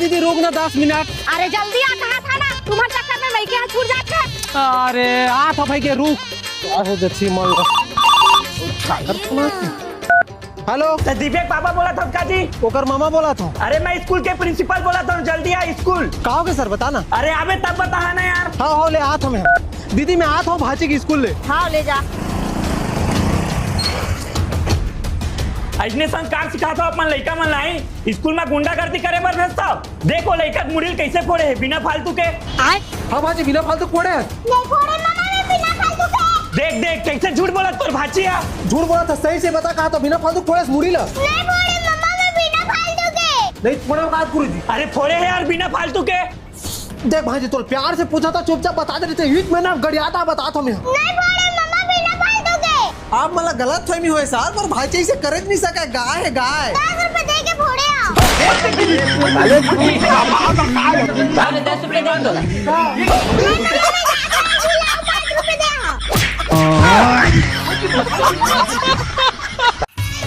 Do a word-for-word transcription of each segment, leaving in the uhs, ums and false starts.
दीदी, रुक ना दस मिनट। अरे जल्दी आ, कहा था ना, तुम्हारे चक्कर में मैं क्या छूट जाते। अरे आ था भाई के, रुक। का हो जच्छी मन ला। हेलो। तो दीपक पापा बोला था का जी? ओकर मामा बोला था। अरे मैं स्कूल के प्रिंसिपल बोला था, जल्दी आ स्कूल। का हो गया सर, बता ना। अरे अबे तब बता ना यार। हाँ हो ले, आ था मैं। दीदी मैं आ था हूँ भांची के स्कूल ले। हाँ ले जा। ऐसने संस्कार सिखात हो अपन लइका मन ला, स्कूल में गुंडागर्दी करे बर भेजता। देखो लइका मुड़ी ल कैसे फोड़े है बिना फालतू के। हाँ भांची, बिना फालतू फोड़े है। नहीं फोड़े मामा, मैं बिना फालतू के। देख देख कैसे झूठ बोला तोर भांची है। झूठ बोला था, सही से बता, कहा तो बिना फालतू फोड़े मुड़ी ला। नहीं फोड़े मामा, मैं बिना फालतू के। नहीं फोड़े बात गुरु जी। अरे फोड़े है यार बिना फालतू के। देख भांची, तोल प्यार से पूछा था, चुपचाप बता दे रहे थे। हित में ना गड़ियाता बता तो मैं। नहीं फोड़े मामा, बिना फालतू के। आप मला गलत फहमी होए सर, पर भांची से करे नहीं सका, गाय है गाय। दस रुपए दे के फोड़े आओ। अरे दस रुपए दे दो। नहीं, नहीं, नहीं, दस रुपए दे आओ।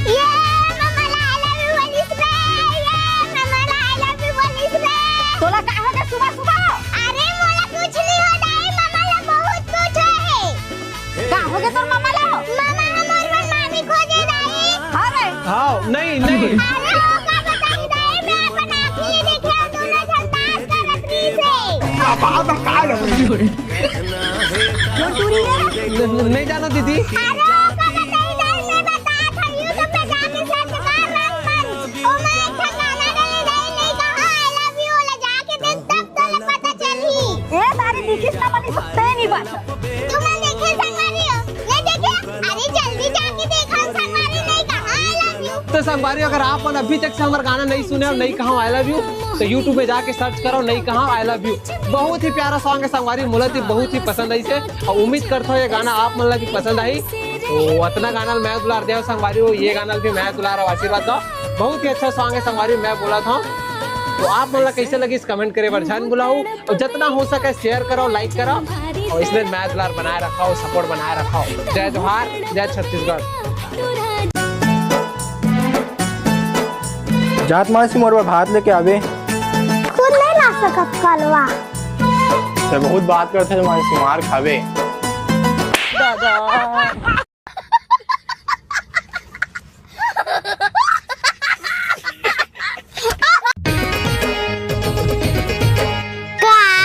ये मम्मा ला I love you बोलिस रे, ये मम्मा ला I love you बोलिस रे। तोला का हो गे सुबह सुबह? अरे मोला कुछ नहीं हो दाई, मम्मा ला बहुत कुछ हो हे। का हो गे तोर मम्मा ला? मम्मा हमर बर मामी खोजे दाई। हाँ रे। हाँ, नहीं, नहीं। अरे ओ का बताई दाई, मैं अपन आँखी ले देखे, दोनों झन dance करत रहिस हे। का बात है, का लग रही है? न-, न-, नहीं जाना दीदी। अरे ओ का बताई दाई, मैं बतात हूँ, YouTube पे जाके search कर रंगमंच। ओमा एक ठन गाना डले दाई, नहीं कहा I love you, ओला जाके देख, तब तोला पता चलही। ए, सारी दिखिस ना बनी, ते नहीं बात। तुमन देखे संगवारी हो? नहीं देखे? अरे जल्दी जाके देखो, संगवारी नहीं कहा I love you। तो संगवारी, अगर आप मन अभी तक से हमारा गाना नहीं सुने और नहीं कहा I love you, तो YouTube में जाके search करो, नहीं कहा I love you। बहुत ही प्यारा song है संगवारी, मोला तो बहुत ही पसंद आई से, और उम्मीद करता हूँ ये गाना आप मन ला भी पसंद आई। तो अतना गाना मैं दुलार देव संगवारी हो, ये गाना भी मैं दुलार और आशीर्वाद दो। बहुत ही अच्छा song है संगवारी, मैं बोला था। तो आप मन ला कैसे लगिस comment करे बर झन भुलाहू, और जितना हो सके share करो, like करो, और इसमें मैं दुलार बनाए रखो, support बनाए रखो। जय जोहार, जय छत्तीसगढ़। जात मासी मोर बर भात लेके आवे। खुद नहीं ला सकत कलवा। ते बहुत बात करथे मासी, मार खावे। का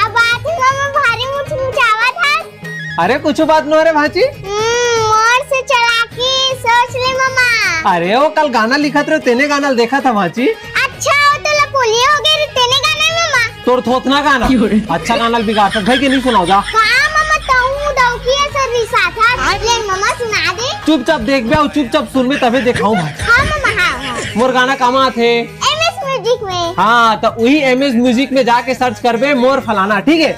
बात है मामा, भारी मुचमुचावत हस? अरे कुछ बात नो रे भांची। हम्म, मोर से चालाकी सोच ले मामा। अरे वो कल गाना लिखत रहे, तेने गाना देखा था भांची। अच्छा, वो तो लपोलिया हो गए रे, तेने गाना है मामा। तोर थोथना गाना। अच्छा गाना बिगाड़ सकत भाई के नहीं सुनाओ जा। का मामा तहूँ दौकी ऐसा रिसा था। ले मामा सुना दे। चुपचाप देख बे, चुपचाप सुन बे, तबे देखाऊं भाई। हाँ मामा, हाँ, हाँ। मोर गाना कामा आथे? एमएस म्यूजिक में। हाँ, तो वही एमएस म्यूजिक में जाके search करबे मोर फलाना, ठीक है? आ?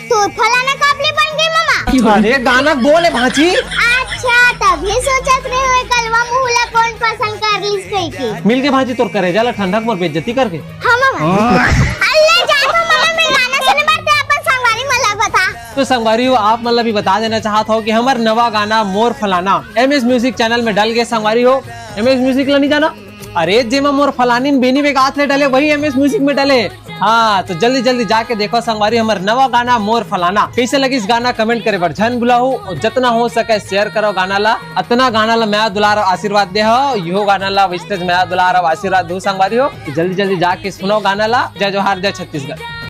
तोर फलाना काबले बन गए मामा? अरे गाना बोले भांची। अच्छा, तभी सोचत रहे हो कलवा मुहला कौन पसंद कर लिस कह के। मिल के भांची तोर करेजा ला ठंडक मोर बेइज्जती करके। हाँ मामा। अल्ले जा तो मामा, मैं गाना सुने बर ते अपन संगवारी मन ला बता। तो संगवारी हो, आप मन ला भी बता देना चाहत हो कि हमर नवा गाना मोर फलाना एमएस म्यूजिक चैनल में डल गए संगवारी हो। एमएस म्यूजिक ला नहीं जाना? अरे जेमा मोर फलानी बेनी बेगात ले डले, वही एमएस म्यूजिक में डले। हाँ, तो जल्दी जल्दी जाके देखो संगवारी हमर नवा गाना मोर फलाना। कैसे लगिस गाना comment करे बर झन भुलाहू, और जितना हो सके share करो गाना ला। अतना गाना ला मया दुलार और आशीर्वाद दे हो, यो गाना ला वैसे मया दुलार और आशीर्वाद दो संगवारी हो। तो जल्दी जल्दी जाके सुनो गाना ला। जय जोहार, जय छत्तीसगढ़।